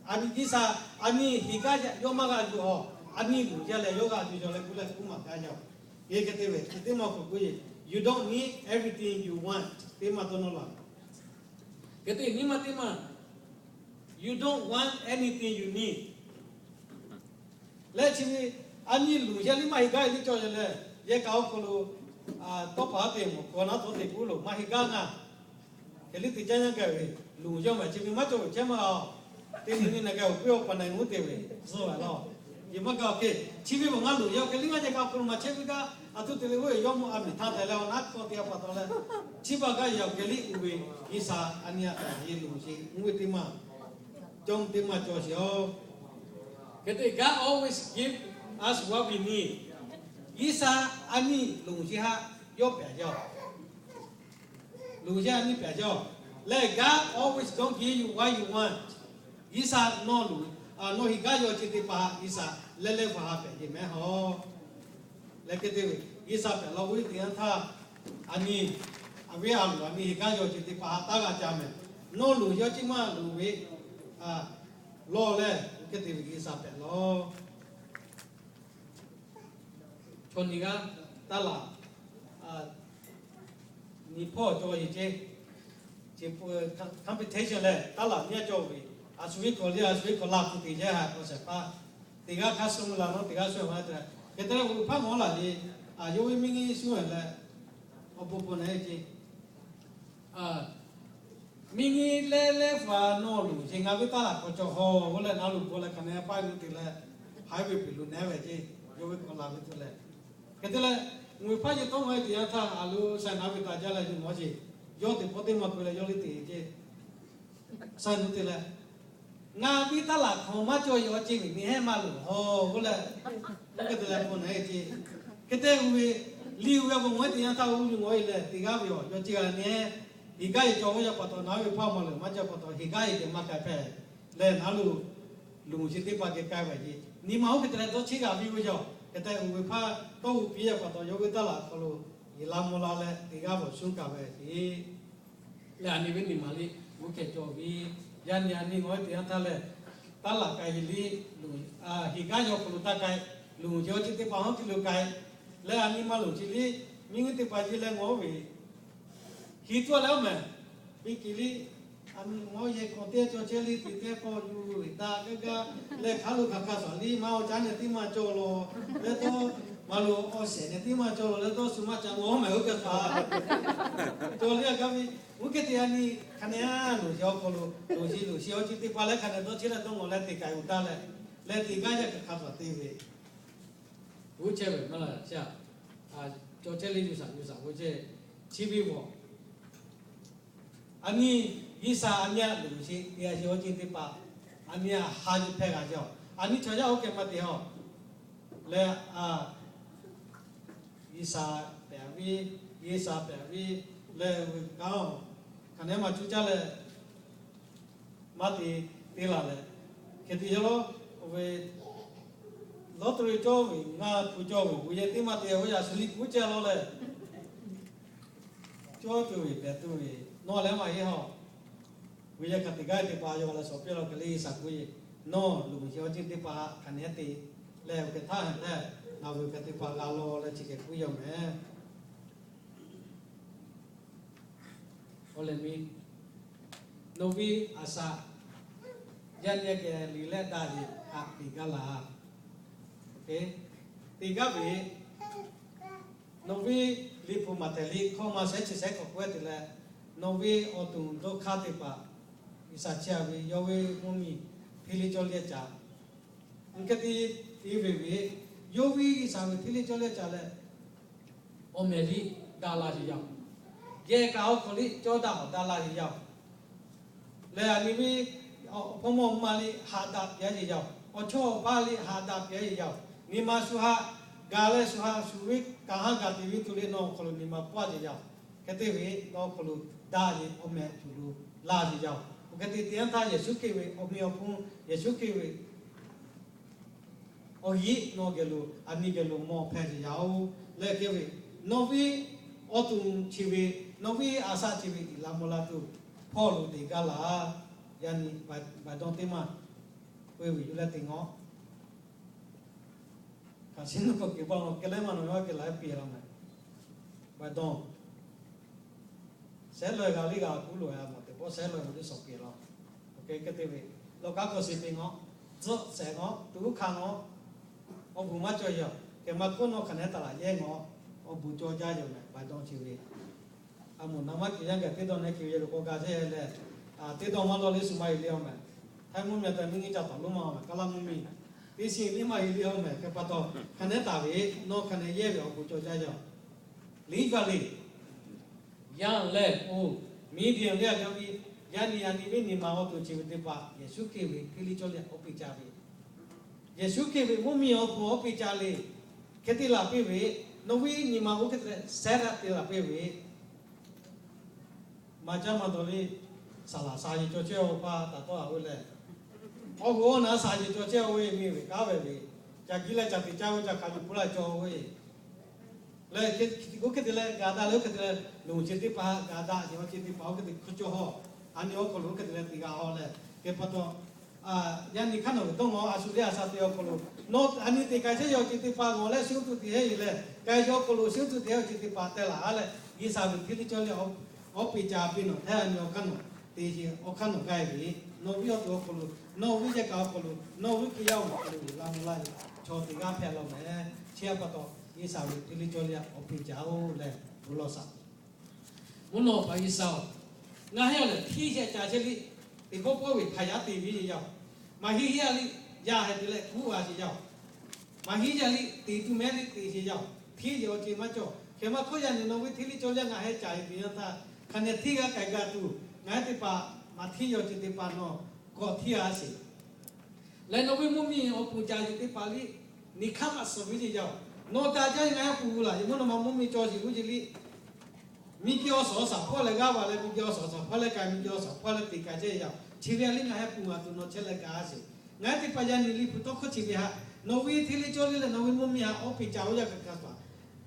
A nyi G'uiˬsha, a nyi heˍ gaˇ yaꞈ yawˇ maˇ g'a yuˬ haw, a nyi loˍ yaˇ leh yawˇ g'a yuˬ yaw leh k'oˆ leh k'oˆ maˍ gaˇ yaˇ oˬ. Hk'e hk'e te ve chi teˇ maˇ awˬ hk'aw lo k'oˆ yeˬ, you don't need everything you want, teˇ maˇ dawˇ nawˇ laˬ. Hk'e te nyiˇ maˇ teˇ maˇ, you don't want anything you need. Leh chi ve a nyi loˍ yaˇ liˇ maˇ heˍ gaˇ liˇ cawˬ yaˇ leh, yehˬ kaꞈ awˬ hk'aw lo tawˇ paˍ te mawˬ hkawꞈ naˉ tawˇ te k'oˆ loˬ maˇ heˍ gaˇ ngaˬ. Hk'e liˇ te caˇ nyaˇ gaˇ ve loˍ yaˇ maˬ chi ve maˇ cawˬ ve chehˇ maˇ g'a. Teˇ nyi nyi na geh awˬ puiˉ awˬ pa na g'uˇ te ve zuhˆ ve laˇ. Yeˬ maˇ gaˇ oˬ hk'e, chi ve maˬ ngaˇ loˍ yaˇ hk'e liˇ ngaˇ yehˬ kaꞈ awˬ hk'aw lo maˍ chehˇ ve gaˇ, a htoˇ te le oˇ ve yawˇ mawˇ a miˬ htaˇ te leh awˬ naˉ hk'aw te a pa taw leh, chi beuꞈ gaˇ yaˇ hk'e liˇ uˬ ve, G'uiˬsha a nyi a taꞈ yeˬ loˍ sheˍ mvuhˇ ve teˇ maˇ, cawˇ mvuhˇ teˇ maˇ cawˬ sheˍ oˬ. Hk'e te, God always give us what we need. G'uiˬsha a nyi loˍ sheˍ haˆ yawˇ pehˍ jaˇ. Loˍ yaˇ a nyi pehˍ jaˇ leh, God always don't give you what you want. G'uiˬsha nawˬ loˍ, nawˬ heˍ gaˇ yaw ce teˇ hpaˍ G'uiˬsha leh leh hpaˍ ha pehˍ yeˬ mehˍ haw. Leh hk'e te ve, G'uiˬsha pehˍ law ve teˇ yanˇ htaˇ, a nyi, a viˉ a loˍ a nyi heˍ gaˇ yaw ce teˇ hpaˍ ha taˇ g'a ca mehˍ. Nawˬ loˍ yaˇ ce maˇ loˍ ve lawˇ leh, hk'e te ve G'uiˬsha pehˍ law. Chaw nyi g'aˇ taˇ laˬ, nyi hpawˇ cawˬ yeˬ ce, competition leh taˇ laˬ nyiˇ a cawˬ ve, a shu ve hk'aw liˇ a shu ve hk'aw la tuˬ te yaˇ ha k'awꞈ shehˍ hpaˇ, teˇ g'aˇ hk'aˇ suh la nawˉ teˇ g'aˇ suh ma te, hk'e te leh g'uiˬ hpaˇ mawˬ laˬ le, a yawˇ ve miˇ nyi suh leh, awˬ bon pon na e ce Miˇ nyi leh leh hpaˍ nawˬ loˍ ce ngaˬ ve taˇ laˬ k'awꞈ cawˬ haw, oˇ leh na loˬ bvuhꞈ leh hk'aˬ nehˬ paˇ g'uiˬ te leh, haiˉ ve peˬ lo nehˉ ve ce, yawˇ ve k'awꞈ laˬ ve te leh, hk'e te leh, mvuhˇ hpaˇ ce tawˇ maˇ ve teˇ yanˇ htaˇ a lo sha naˉ ve taꞈ jaˇ leh yuˬ mawˬ ce, yawˇ teꞈ hpawˇ teˇ maˇ keu leh yawˇ liˇ te ce, sha nuˇ te leh Ngaˬ ve taˇ laꞈ hk'aw maˇ cawˬ-e awˬ ceuˬ ve miˬ haˉ maˇ loˍ hawˬ k'oˆ leh, oˇ hk'e te leh hk'aw na-e ce. Hk'e te uˬ ve, liꞈ uˬ ve awˬ bon ngaˬ hui teˇ yanˇ htaˇ uˉ nyi ngaw-e leh te gaˇ ve awˬ yawˇ ceuˬ g'a nyi-e. Heˍ gaˇ yehˬ cawˬ ve yaˇ pa taw, naˉ ve hpaˇ maˇ leuˬ maˇ cawˬ pa taw, heˍ gaˇ yehˬ geh maˇ k'ai hpehꞈ leh, naˉ lo luˬ chi teˇ hpaˍ geh k'ai ve ce. Nyi ma oˇ hk'e te leh dawˇ cheˇ g'a ve ve yoˬ. Hk'e te uˬ ve hpaˇ tawˇ hui piˇ yaˇ pa taw, yawˇ ve taˇ laꞈ hk'aw lo yeˬ la mvuh la leh te gaˇ ve awˬ shuˉ kaꞈ ve ce. Leh aˬ nyi ve nyi ma liꞈ g'uˇ hkeh cawˬ ve, yaˇ nyi aˬ nyi ngaˬ hui teˇ yanˇ htaˇ lehˬ, taˇ laꞈ k'ai ve liꞈ, heˍ gaˇ yehˬ awˬ hk'aw lo taˇ k'ai, luˬ yehˬ awˬ ceuˬ teˇ hpaˍ hawˉ hkiˇ lo k'ai. Leh aˬ nyi ma luˬ chi liꞈ, miˬ guiˬ teˇ hpaˍ ji leh ngaˬ hui ve heˍ tuˬ leh oˇ mehˍ, biˇ kiˬ liꞈ, aˬ nyi ngaˬ hui yehˬ hk'aw teˇ cawˬ chehˇ liꞈ te teˇ k'aw yuˬ ve daꞈ gaˇ gaˇ leh, hk'aˬ lo hk'aˬ hk'aˬ shaˍ liꞈ maˇ awˬ caˉ nehˬ tiˉ maˇ cawˬ law leh dawˇ, maˇ lo awˬ shehˍ nehˬ tiˉ maˇ cawˬ law leh dawˇ shu maˇ ca ngaˬ oˇ mehˍ oˇ kaꞈ hpaˍ cawˬ liꞈ a gaˇ ve, oˇ hk'e te yaˇ nyi hk'a nehˬ a luˬ yehˬ awˬ hk'aw lo luˬ chi luˬ chi awˬ ceuˬ teˇ hpaˍ leh hk'a nehˬ dawˇ cheˇ leh dawˇ ngaw leh te k'ai uˬ taˇ leh, leh te gaˇ yaˇ kaꞈ hk'a hpaˍ te ve g'uˇ chehˇ ve maˇ la chi a, cawˬ chehˇ liꞈ yuˬ shaˍ yuˬ shaˍ ve ceh, chi ve vawˬ. Aˬ nyi G'uiˬ sha aˬ nyi a luˬ chi te a chi awˬ ceuˬ teˇ hpaˍ, aˬ nyi a ha yuˬ hpehˇ g'a jaˇ. Aˬ nyi chaw yaˇ oˇ keh maˇ te hawˬ leh, a, G'uiˬ sha pehꞈ ve, G'uiˬ sha pehꞈ ve leh, kanˉ hk'a nehˬ maˇ cuˇ caˇ leh maˇ te te laˬ leh, hk'e te yaˇ lawˉ, oˇ ve lawˉ tuˬ ve cawˇ ve ngaˬ hpu cawˇ ve g'uˬ yehˬ teˇ maˇ te, oˇ yaꞈ shu liꞈ kuˉ ceh law leh, cawˇ tuˬ ve pehꞈ tuˬ ve nawˬ leh maˇ heˆ hawˬ. G'uˬ yehˬ hk'a teꞈ gaˇ teˇ hpaˍ yaw leh shawˍ piˇ law k'ai leh, G'uiˬ sha k'oˆ ve, nawˬ luˬ chi awˬ ceuˬ teˇ hpaˍ hk'a nehˬ te leh, oˇ hk'e htaˇ hk'e htaˇ ngaˬ vuˬ hk'e teˇ hpaˍ g'a law leh chi hk'e k'oˆ yaw mehˍ. Awˬ lehˬ mi, nawˬ ve aˬ shaꞈ yaˇ nyi geh liꞈ leh daꞈ ve htaꞈ teꞈ gaˇ laˇ. Teꞈ gaˇ ve, nawˬ ve liꞈ hpu maˍ tehˬ liꞈ hkawˇ ma shehˉ chi shehˉ k'awꞈ k'oˆ-e te leh, nawˬ ve awˬ to dawˇ hk'aˇ teˇ hpaˍ G'uiˬ sha chehˇ ve yawˇ ve mvuhˇ miˬ hteˇ liˇ cawˇ liˇ caꞈ, oˇ hk'e te te ve ve, yawˇ ve G'uiˬ sha ve hteˇ liˇ cawˇ liˇ caꞈ leh, awˬ mehˍ liˇ daꞈ la ve yaˇ-oˬ, yehˬ kaꞈ awˬ hk'aw liˇ cawˇ daꞈ awˬ daꞈ la ve yaˇ-oˬ, leh aˬ nyi ve awˬ hpawˇ mawˇ maˇ liˇ haꞈ daꞈ pehˍ ve yaˇ-oˬ, awˬ chawˇ awˬ paˇ liˇ haꞈ daꞈ pehˍ ve yaˇ-oˬ, nyi ma shu haꞈ gaˬ leh shu haꞈ shuˍ ve kaꞈ haˉ gaˬ te ve tuˬ leh nawˬ awˬ hk'aw lo nyi ma pawˆ ve yaˇ-oˬ, hk'e te ve nawˬ awˬ hk'aw lo daꞈ ve awˬ mehˍ tuˬ lo laˇ ve yaˇ-oˬ, oˇ hk'e te teˇ yanˇ htaˇ Yeˍsuˆ Hkriꞈ ve awˬ meh awˬ hpon, Yeˍsuˆ Hkriꞈ ve awˬ yiˇ nawˬ geh lo, aˬ nyi geh lo mawˬ hpehꞈ ve yaˇ-oˬ leh, hk'e ve nawˬ ve awˬ to chi ve, nawˬ ve aˬ shaꞈ chi ve iˍ la mvuh la tuˬ hpawˇ lo teꞈ gaˇ laˇ. Yaˇ nyi, baiˬ dawˇ teˇ maˇ k'oˆ ve yuˬ leh teꞈ ngaw. Hkaˍ shiˉ nuˇ k'awꞈ kehˬ baˇ lo kehˬ leh maˇ nawˬ yaˇ kehˬ la piˇ law mehˍ. Baiˬ dawˇ shehˉ lawˬ g'a liˇ g'a kuˉ loꞈ-a mawˬ teꞈ pawˆ shehˉ lawˬ ve liˇ shawˍ kehˬ law. Oˇ hk'e hk'e te ve, lawˬ kaˉ k'awꞈ shiˍ peꞈ ngaw, tzuhˆ shehˍ ngaw, tuꞈ hkanˍ ngaw, awˬ bon maˇ cawˬ yaˇ, kehˬ maˇ hkawˇ nawˬ hk'aˬ nehˬ taˍ laꞈ yehˇ ngaw, awˬ bon cawˬ jaˇ yaˇ-oˬ mehˍ. Baiˬ dawˇ chi ve, a moˍ naˍ maˇ kehˬ yaˇ gaˬ teˇ dawˇ nehˬ kehˬ ve yaˇ lo k'awꞈ gaˬ chehˇ leh, teˇ dawˇ maˇ lawˇ liˇ shu maˇ heˆ le-oˬ mehˍ. Htaiˇ mvuhˇ miˬ a taꞈ miˇ nyi ca taˍ lonˉ maˇ-oˬ mehˍ, kaˇ laˇ mvuhˇ miˬ, teˇ shiˍ liˇ maˇ heˆ le-oˬ mehˍ. Hk'e pa taw, hk'aˬ nehˬ taˍ ve, nawˬ hk'aˬ nehˬ yehˇ ve awˬ bon cawˬ jaˇ yaˇ-oˬ. Liˇ gaˬ le. Yaˇ lehˬ, oˇ, miˇ diˬ ve a ga ve, yaˇ nyi aˬ nyi ve nyi ma awˬ to chi ve teˇ hpaˍ Yeˍsuˆ Hkriꞈ ve hteˇ liˇ cawˇ liˇ awˬ piˇ ca ve, Yeˍsuˆ Hkriꞈ ve mvuhˇ miˬ awˬ hpon awˬ piˇ ca le. Hk'e te laˬ piˇ ve, nawˬ ve nyi ma oˇ hk'e te leh shehˉ daꞈ te laˬ piˇ ve, maˇ caˇ maˇ dawˬ le. Saˍ laˍ saˍ yeˬ cawˬ chehˇ-oˬ pa taˍ tawˇ a ve lehˬ, awˬ hoꞈ awˬ naˍ saˍ yeˬ cawˬ chehˇ-oˬ ve, miˬ ve kanˉ ve ve, ca jiˇ leh ca teꞈ caˇ ve ca hk'a yuˬ puˇ laˇ cawˬ ve lehˬ, oˇ hk'e te leh gaˬ daꞈ leh oˇ hk'e te leh luˬ chi teˇ hpaˍ gaˬ daꞈ yehˬ awˬ ceuˬ teˇ hpaˍ oˇ hk'e te hk'u cawˬ hawˬ, aˬ nyi awˬ hk'aw lo oˇ hk'e te leh teꞈ g'a hawˬ leh, hk'e pa taw, yaˇ nyi hk'aˇ nawˬ ve dawˇ ngaw a shu le a sha te awˬ hk'aw lo, nawˬ aˬ nyi teꞈ k'ai chehˇ yehˬ awˬ ceuˬ teˇ hpaˍ ngaˬ leh shu tuˬ teꞈ heˆ yeˬ leh, k'ai yehˬ awˬ hk'aw lo shu tuˬ teꞈ heˆ awˬ ceuˬ teˇ hpaˍ teh laˬ a leh, G'uiˬ sha ve hteˇ liˇ cawˇ liˇ awˬ piˇ ca piˇ nawˬ htaˇ aˬ nyi awˬ hk'aˇ nawˬ te yeˬ awˬ hk'aˇ nawˬ gaˇ ve, nawˬ ve awˬ to awˬ hk'aw lo, nawˬ ve yehˬ kaꞈ awˬ hk'aw lo, nawˬ ve hkiˇ yaˇ awˬ hk'aw lo laˇ mvuh laˇ ve chaw teꞈ g'aˇ hpehꞈ law mehˍ. Chi a pa taw, G'uiˬ sha ve hteˇ liˇ cawˇ liˇ awˬ piˇ ca-oˬ leh, bon lawˬ shaˍ. Mvuhˇ naw pa G'uiˬ sha-oˬ, ngaˬ hui a lehˬ hteˇ shehˍ ca chehˇ liˇ teꞈ hkawˇ pawˆ ve hpaˍ yaˇ te ve yeˬ yaˇ-oˬ, maˇ heˆ yaˇ liˇ yaˇ heh te leh kuˉ a sheˍ yaˇ-oˬ, maˇ heˆ yaˇ liˇ teꞈ tu mehˉ liˇ te sheˍ yaˇ-oˬ, hteˇ yehˬ awˬ ceuˬ maˇ cawˬ. Hk'e maˇ hkawˇ yaˇ nyi nawˬ ve hteˇ liˇ cawˇ liˇ ngaˬ heh ca ve teˇ yanˇ htaˇ, hk'aˬ nehˬ hteˇ g'a k'ai g'a tuˬ, ngaˬ hui teˇ hpaˍ maˇ hteˇ yehˬ awˬ ceuˬ teˇ hpaˍ nawˬ k'awꞈ hteˇ a sheˍ. Leh nawˬ ve mvuhˇ miˬ awˬ pfuhˍ caˍ yeˬ teˇ hpaˍ liˇ, nyi hk'aˇ maꞈ suhˍ ve ceˇ yaˇ-oˬ, nawˬ taˍ jaˇ ve ngaˬ hui pfuhˍ laˬ, yaꞈ mvuhˇ naw ma mvuhˇ miˬ cawˬ sheˍ g'uˇ ce liˇ, miˬ guiˬ awˬ suhˍ awˬ shaˍ hpawˇ leh g'aˇ va leh, miˬ guiˬ awˬ suhˍ awˬ shaˍ hpawˇ leh ka, miˬ guiˬ awˬ suhˍ hpawˇ leh teꞈ ka jaˇ ve yaˇ-oˬ, chi ve a liˇ ngaˬ hui pfuhˍ maˬ tuˬ nawˬ chehˇ leh gaˬ sheˍ. Ngaˬ hui teˇ hpaˍ yaꞈ nyi liꞈ hpu tawˇ hkawˇ chi ve htaꞈ nawˬ ve hteˇ liˇ cawˇ liˇ leh nawˬ ve mvuhˇ miˬ htaꞈ awˉ peꞈ caˍ oˇ yaˇ kaꞈ ka paˍ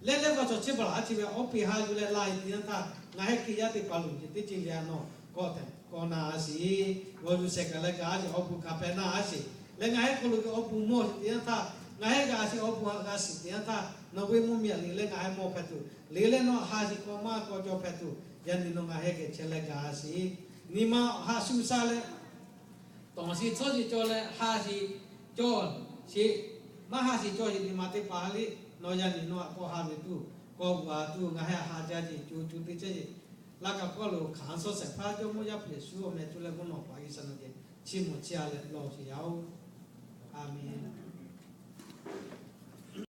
leh leh g'aw cawˬ chehˇ paˍ laˬ a chi ve awˉ peꞈ ha yuˬ leh la e teˇ yanˇ htaˇ, ngaˬ hui hk'e yaˇ teˇ hpaˍ loˬ ce teˇ ceuˬ ve a nawˬ kawˆ tehꞈ kawˆ na a sheˍ. G'aw yuˬ shehˍ kaꞈ leh gaˬ a sheˍ, awˬ pfuhˍ hkanˍ hpehꞈ na a sheˍ. Leh ngaˬ hui hk'aw lo ve awˬ pfuhˍ mawˬ sheˍ teˇ yanˇ htaˇ, ngaˬ hui g'a sheˍ, awˬ pfuhˍ htaꞈ g'a shiˍ teˇ yanˇ htaˇ, nawˬ ve mvuhˇ miˬ a liꞈ leh ngaˬ hui mawˬ hpehꞈ tuˬ, liꞈ leh nawˬ ha sheˍ k'awꞈ maˇ k'awꞈ cawˬ hpehꞈ tuˬ, yaꞈ nyi nawˬ ngaˬ hui geh chehˇ leh gaˬ a sheˍ. Nyi ma haꞈ shu sha leh tawˍ shiˍ tcuhˉ shiˍ cawˬ leh ha shiˍ cawˬ sheˍ, maˇ ha shiˍ cawˬ sheˍ nyi ma teˇ hpaˍ ha liˇ nawˬ yaꞈ nyi nawˬ htaꞈ k'awꞈ ha ve tuˬ, k'awꞈ g'a tuˬ ngaˬ hui ha jaˇ ce, co co teˇ ceuˬ ce laˇ kaꞈ kawˆ lo hkanˍ suh shehˍ hpaˇ Jawˇmawˇ Yaˇ hpu Yeˍsuˆ awˬ meh coˇ leh mvuhˇ naw paˍ G'uiˬsha nawˬ geh chiˇ mvuh chiˇ a leh lawˬ sheˍ yaˇ-oˬ. A menˬ.